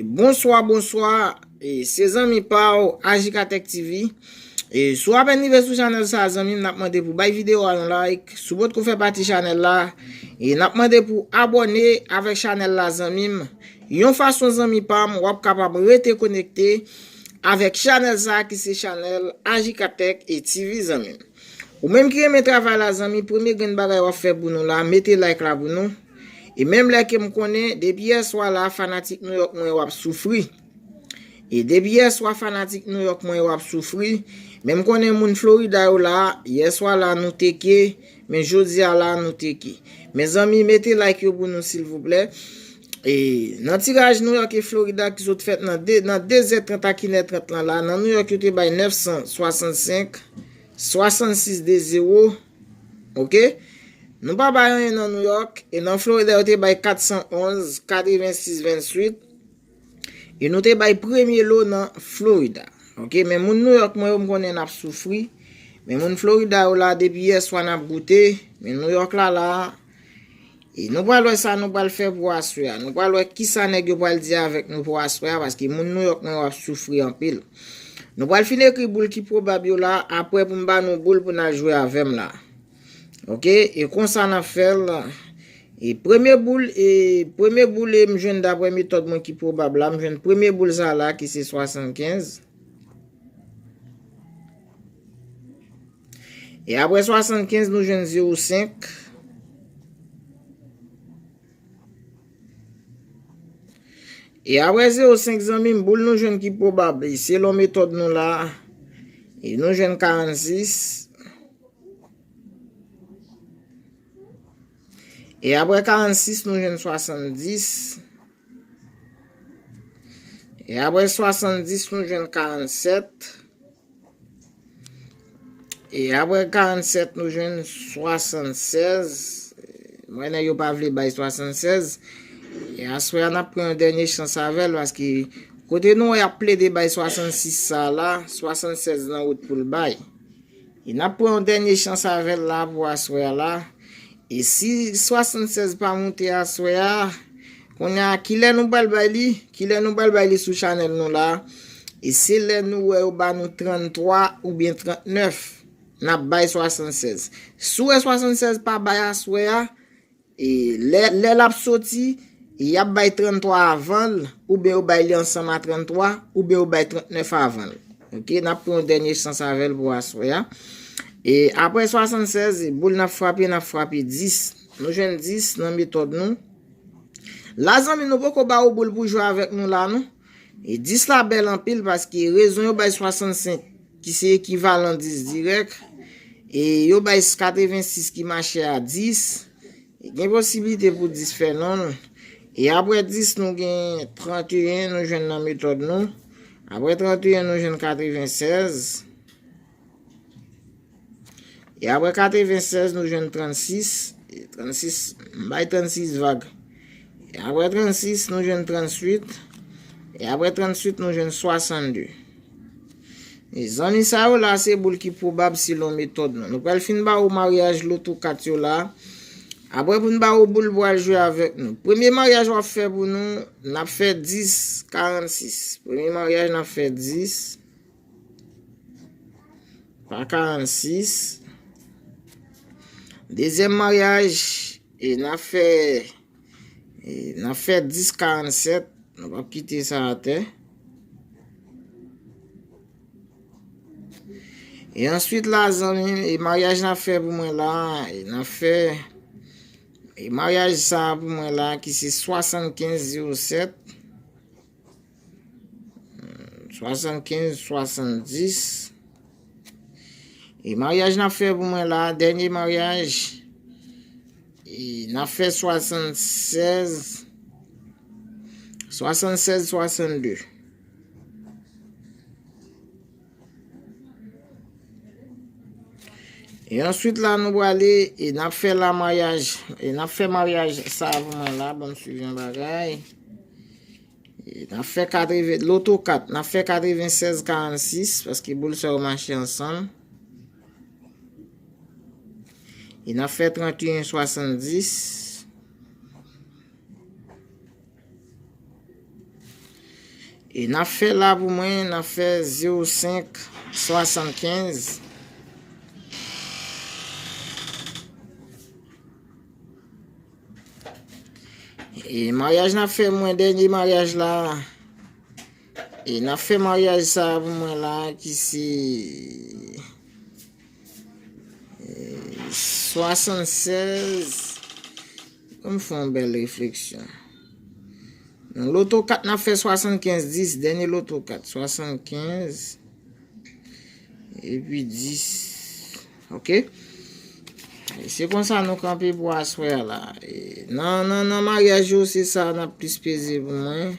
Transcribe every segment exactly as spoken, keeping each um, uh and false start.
Bonswa, bonswa. E se zanmi pa w, Ajikatèk T V. E si w apèn rive sou chanèl sa, zanmi m, n ap mande pou bay videyo a yon like. Si w potko fè pati chanèl la, e n ap mande pou abòne avèk chanèl la, zanmi m. Yon fason, zanmi pa m, w ap kapab rete konekte avèk chanèl sa ki se chanèl Ajikatèk e T V, zanmi m. Ou menm ki renmen travay la, zanmi, premye grenn bagay w ap fè pou nou la, mete like la pou nou. E menm lè ke m konnen, depi yèswa la, fanatik Nouyòk mwen yo ap soufri. E depi yèswa, fanatik Nouyòk mwen yo ap soufri. Men m konnen moun Florida yo la, yèswa la nou teke, men jodi a la nou teke. Mezanmi, mete like yo pou nou, silvouplè. E nan tiraj Nouyòk e Florida ki sot fèt nan de, nan de zè trant ak inè trant lan la, nan Nouyòk yo te bay nèf san swasannsenk, swasannsis de zewo. Oke? Nou pa bay anyen nan Nouyòk, e nan Florida yo te bay kat san onz, katrevensis venntuit. E nou te bay premye lo nan Florida. Oke, men moun Nouyòk mwen yo, m konnen n ap soufri. Men moun Florida yo la, depi yèswa n ap goute. Men Nouyòk la la, e nou pral wè sa nou pral fè pou aswè a. Nou pral wè kisa nèg yo pral di avèk nou pou aswè a, paske moun Nouyòk mwen yo ap soufri anpil. Nou pral fin ekri boul ki pwobab yo la, apre pou m ba nou boul pou n al jwe avè m la. Oke, e konsa n ap fè l. E premye boul, e premye boul, e m jwenn daprè metòd mwen ki pwobab la, m jwenn premye boul sa la ki se swasannkenz. E apre swasannkenz, nou jwenn zewo senk. E apre zewo senk, zanmi m, boul nou jwenn ki pwobab, e selon metòd nou la, e nou jwenn karannsis. E apre karannsis, nou jwenn swasanndis. E apre swasanndis, nou jwenn karannsèt. E apre karannsèt, nou jwenn swasannsèz. Mwen, nèg yo pa vle bay swasannsèz. E aswè a, n ap pran yon dènye chans avè l, paske kote nou wè y ap plede bay swasannsis sa la, swasannsèz nan wout pou l bay. E n ap pran yon dènye chans avè l la pou aswè a la. E si swasannsèz pa moute aswè a, kounye a, kilè nou pral bay li? Kilè nou pral bay li sou chanèl nou la? E se lè nou wè yo ba nou tranntwa oubyen trantnèf, n ap bay swasannsèz. Si w wè swasannsèz pa bay aswè a, e lè, lè l ap soti, y ap bay tranntwa avan l, oubyen yo bay li ansanm a tranntwa, oubyen yo bay trantnèf avan l. Oke, n ap pran yon dènye chans avè l pou aswè a. E apre swasannsèz, boul n ap frape, n ap frape dis. Nou jwenn dis nan metòd nou. La, zanmi, nou poko ba ou boul pou jwe avèk nou la, non. E dis la bèl anpil paske rezon yo bay swasannsenk, ki se ekivalan dis dirèk, e yo bay katrevensis ki mache a dis, e gen posiblite pou dis fè non l. E apre dis, nou gen tranteyen, nou jwenn nan metòd nou. Apre tranteyen, nou jwenn katrevensèz. E apre katrevensèz, nou jwenn trannsis. E trannsis, m bay trannsis vag. E apre trannsis, nou jwenn trannuit. E apre trannuit, nou jwenn swasannde. E zanmi sa yo la, se boul ki pwobab selon metòd nou. Nou pral fin ba ou maryaj loto kat yo la. Apre pou n ba ou boul pou al jwe avèk nou. Premye maryaj w ap fè pou nou, n ap fè dis karannsis. Premye maryaj, n ap fè dis pa karannsis. Dezyèm maryaj, e n ap fè, e n ap fè dis karannsèt. Nou p ap kite sa atè. E answit la, zanmi, e maryaj n ap fè pou mwen la, e n ap fè, e maryaj sa pou mwen la, ki se swasannkenz zewo sèt. Swasannkenz swasanndis. E maryaj n ap fè pou mwen la, dènye maryaj, e n ap fè swasannsèz, swasannsèz swasannde. E answit la, nou prale, e n ap fè la maryaj, e n ap fè maryaj sa pou mwen la, ban m swiv yon bagay. E n ap fè katreven, loto kat, n ap fè katrevensèz karannsis, paske boul sa yo mache ansanm. E n ap fè tranteyen swasanndis. E n ap fè la pou mwen, n ap fè zewo senk swasannkenz. E maryaj n ap fè mwen, dènye maryaj la. E n ap fè maryaj sa pou mwen la, ki se, e, swasannsèz. Ann fè yon bèl refleksyon. Nan loto kat, n ap fè swasannkenz dis, dènye loto kat, swasannkenz, epi dis. Oke? E se konsa nou kanpe pou aswè a la. E nan, nan, nan maryaj yo, se sa n ap plis peze pou mwen.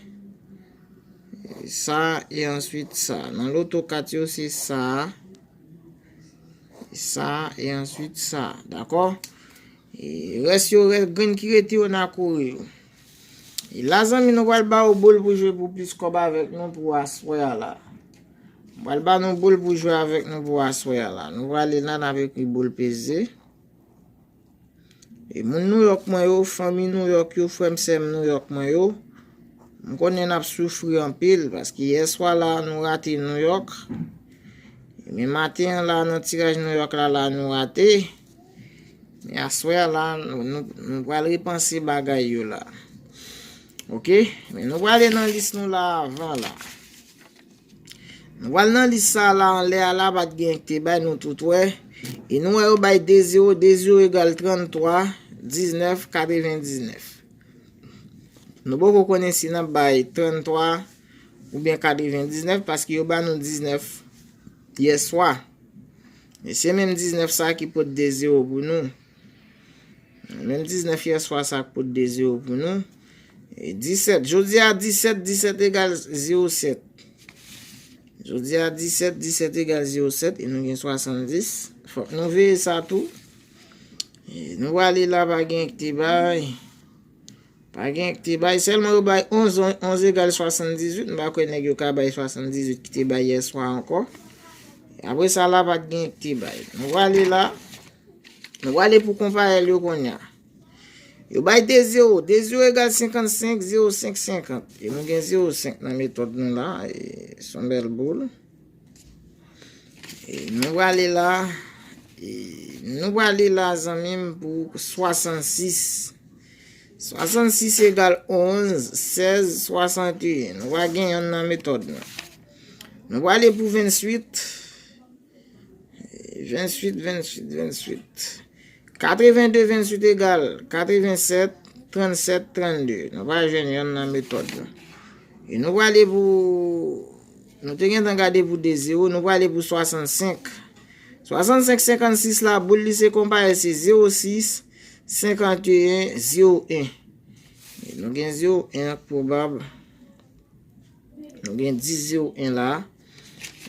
E sa, e answit sa. Nan loto kat yo, se sa. E sa, e answit sa. Dakò? E rès yo, rès grenn ki rete yo, n a kore yo. E la, zanmi, nou pral ba w boul pou jwe pou plis kòb avèk nou pou aswè a la. Nou pral ba nou boul pou jwe avèk nou pou aswè a la. Nou prale la, n ap ekri boul peze. E moun New York mwen yo, fanmi New York yo, frè m, sè m New York mwen yo, m konnen n ap soufri anpil, paske yèswa la, nou rate New York. Men maten an la, nan tiraj New York la, la, nou rate. Men aswè a la, nou, nou, nou pral repanse bagay yo la. Oke? Men nou prale nan lis nou la avan la. Nou pral nan lis sa la anlè a la, pa t gen ki te bay, nou tout wè. E nou wè yo bay de zewo, de zewo egal tranntwa, diznèf, katrevendiznèf. Nou poko konnen si n ap bay tranntwa oubyen katrevendiznèf, paske yo ba nou diznèf yèswa. E se menm diznèf sa ki pot de zewo pou nou. Menm diznèf yèswa sa k pot de zewo pou nou. E disèt. Jodi a, disèt, disèt egal zewo sèt. Jodi a, disèt, disèt egal zewo sèt, e nou gen swasanndis. Fòk nou veye sa tou. E nou prale la, pa gen ki te bay. Pa gen ki te bay, sèlman yo bay onz, onz egal swasanndizuit. M pa kwè nèg yo ka bay swasanndizuit ki te bay yèswa ankò. Apre sa la, pa t gen ki te bay. Nou prale la. Nou prale pou konpayèl yo kounye a. Yo bay de zewo. De zewo egal senkannsenk, zewo senk, senkant. E nou gen zewo senk nan metòd nou la. E se yon bèl boul. E nou prale la. E nou prale la, zanmi m, pou swasannsis. Swasannsis egal onz, sèz, swasanteyen. Nou va gen yonn nan metòd nou. Nou prale pou vennuit. Vennuit, vennuit, vennuit. Katrevenndi vennuit egal katrevensèt, trannsèt, trannde. Nou va jwenn yonn nan metòd nou. E nou prale pou, nou te gentan gade pou de zewo, nou prale pou swasannsenk. Swasannsenk senkannsis la, boul li se konpayèl, se zewo sis, senkanteyen, zewo en. E nou gen zewo en k pwobab. Nou gen dis zewo en la.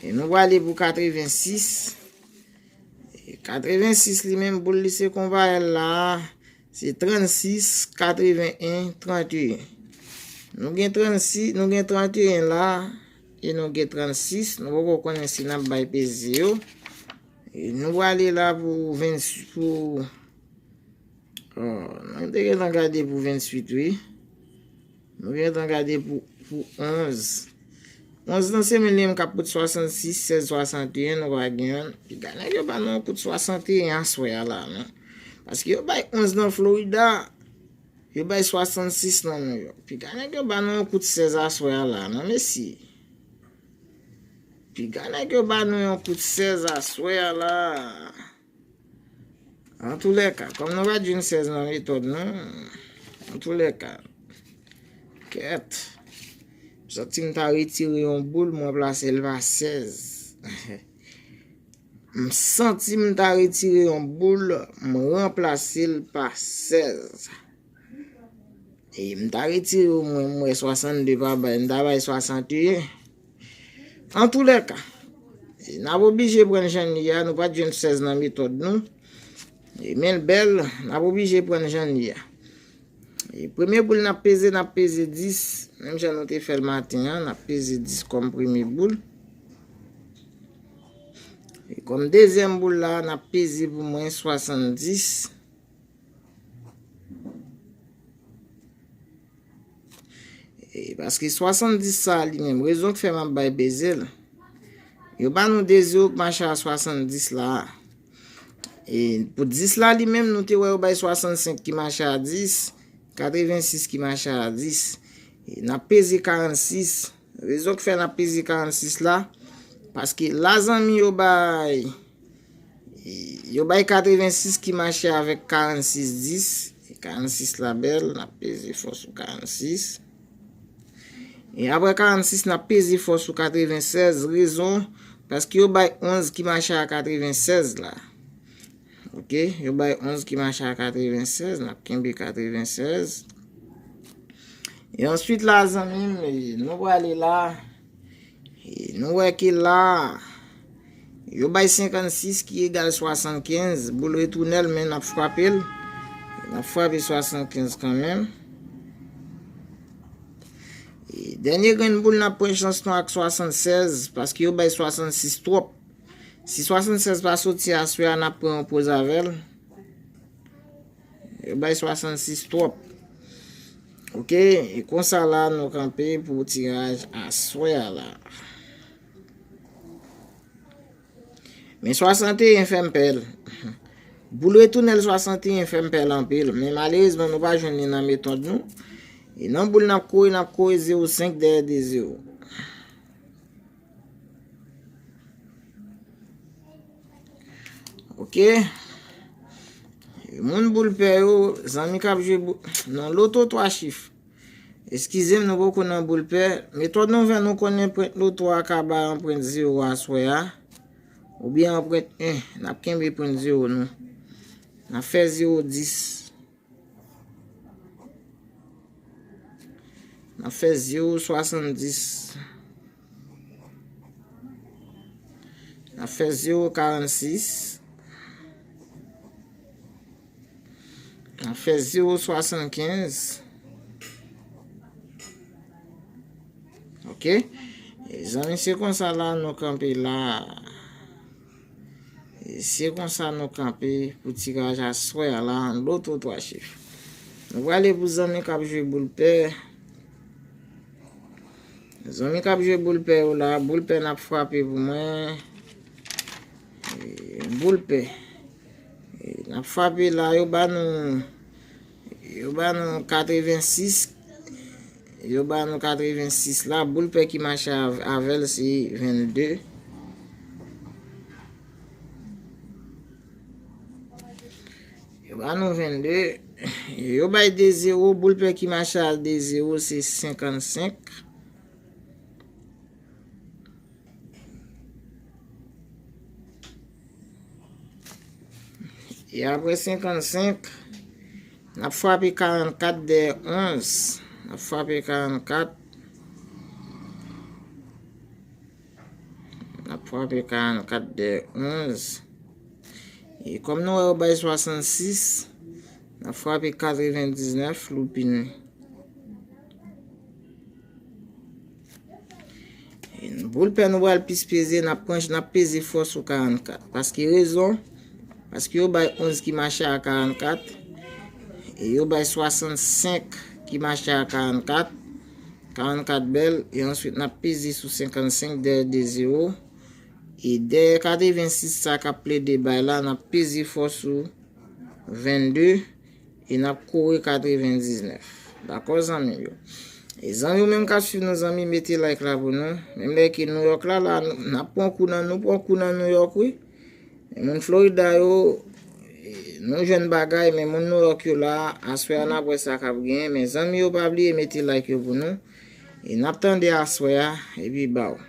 E nou prale pou katrevensis. E katrevensis li menm, boul li se konpayèl la. Se trannsis, katreven en, tranteyen. Nou gen trannsis, nou gen tranteyen la. E nou gen trannsis. Nou poko konnen si n ap bay peze yo. E nou prale la pou venn, pou Oh, nou te gentan gade pou vennuit, wi. Nou gentan gade pou, pou onz. Onz nan se menm li menm k ap pot swasannsis, sèz, swasanteyen, nou pa gen yonn. Piga nèg yo ba nou yon kout swasanteyen aswè a la, non. Paske yo bay onz nan Florida, yo bay swasannsis nan New York. Piga nèg yo ba nou yon kout sèz aswè a la, non, mesye. Piga nèg yo ba nou yon kout sèz aswè a la. Antoulèka, kòm nou pa t jwenn sèz nan metòd nou, antoulèka, kèt, m santi m ta retire yon boul, m ranplase l pa sèz. M santi m ta retire yon boul, m ranplase l pa sèz. E m ta retire omwen, m wè swasannde pa bay, m ta bay swasanteyen. Antoulèka, e n ap oblije pran l jan l ye a, nou pa t jwenn sèz nan metòd nou. E men l bèl, n ap oblije pran l jan l ye a. E premye boul n ap peze, n ap peze dis, menm jan nou te fè l maten an, n ap peze dis kòm premye boul. E kòm dezyèm boul la, n ap peze pou mwen swasanndis. E, paske swasanndis sa li menm, rezon k fè m ap bay peze l. Yo ba nou de zewo k mache a swasanndis la. E pou dis la li menm, nou te wè yo bay swasannsenk ki mache a dis, katrevensis ki mache a dis. E n ap peze karannsis. Rezon k fè n ap peze karannsis la, paske la zanmi yo bay, yo bay katrevensis ki mache avèk karannsis dis. E karannsis la bèl, n ap peze fò sou karannsis. E apre karannsis, n ap peze fò sou katrevensèz. Rezon, paske yo bay onz ki mache a katrevensèz la. Ok, yo bay onz ki mache a katrevensèz, n ap kenbe katrevensèz. E answit la, zanmi m, e nou prale la. E nou wè ke la, yo bay senkannsis ki egal swasannkenz, boul retounèl, men n ap frape l. N ap frape swasannkenz kanmenm. E dènye grenn boul n ap pran chans nou ak swasannsèz, paske yo bay swasannsis twòp. Si swasannsèz pa soti aswè a, n ap pran yon poz avè l. Yo bay swasannsis twòp. Ok, e konsa la nou kanpe pou tiraj aswè a la. Men swasanteyen fè m pè l. Boul retounèl swasanteyen fè m pè l anpil, men malerezman nou pa jwenn li nan metòd nou. E nan boul n ap kore, n ap kore zewo senk dèyè de zewo. Ok. Moun boul pè yo, zanmi k ap jwe bou-, nan loto twa chif. Eskize m, nou poko nan boul pè. Metòd nou fè, nou konnen pwent loto a ka bay anprent zewo aswè a. Oubyen anprent en. N ap kenbe pwent zewo nou. N ap fè zewo dis. N ap fè zewo swasanndis. N ap fè zewo karannsis. N ap fè zewo swasannkenz. Ok. E zanmi, se konsa la nou kanpe la. E se konsa nou kanpe pou tiraj aswè a la, loto twa chif. Nou prale pou zanmi k ap jwe boul pè. Zanmi k ap jwe boul pè yo la, boul pè n ap frape pou mwen. E, boul pè. E, n ap frape la, yo ba nou, yo ba nou katrevensis. Yo ba nou katrevensis la, boul pè ki mache av-, avè l se vennde. Yo ba nou vennde. Yo bay de zewo, boul pè ki mache a de zewo se senkannsenk. E apre senkannsenk, n ap frape karannkat dèyè onz. N ap frape karannkat. N ap frape karannkat dèyè onz. E kòm nou wè yo bay swasannsis, n ap frape katrevendiznèf loupin. Boul pè nou pral plis peze, n ap pran, n ap peze fò sou karannkat. Paske rezon, paske yo bay onz ki mache a karannkat, e yo bay swasannsenk ki mache a karannkat, karannkat bèl, e answit n ap peze sou senkannsenk dèyè de zewo, e dèyè katrevensis sa k ap plede bay la, n ap peze fò sou vennde, e n ap kore katrevendiznèf. Dakò, zanmi m yo? E zanmi yo menm k ap swiv nou, zanmi, mete like la pou nou. Menm lè ke Nouyòk la, la, n ap pran kou nan, nou pran kou nan Nouyòk, wi. Men moun Florida yo, e, nou jwenn bagay, men moun Nouyòk yo la, aswè a n ap wè sa k ap genyen. Men zanmi yo, pa bliye mete like yo pou nou. E n ap tande aswè a, epi baw.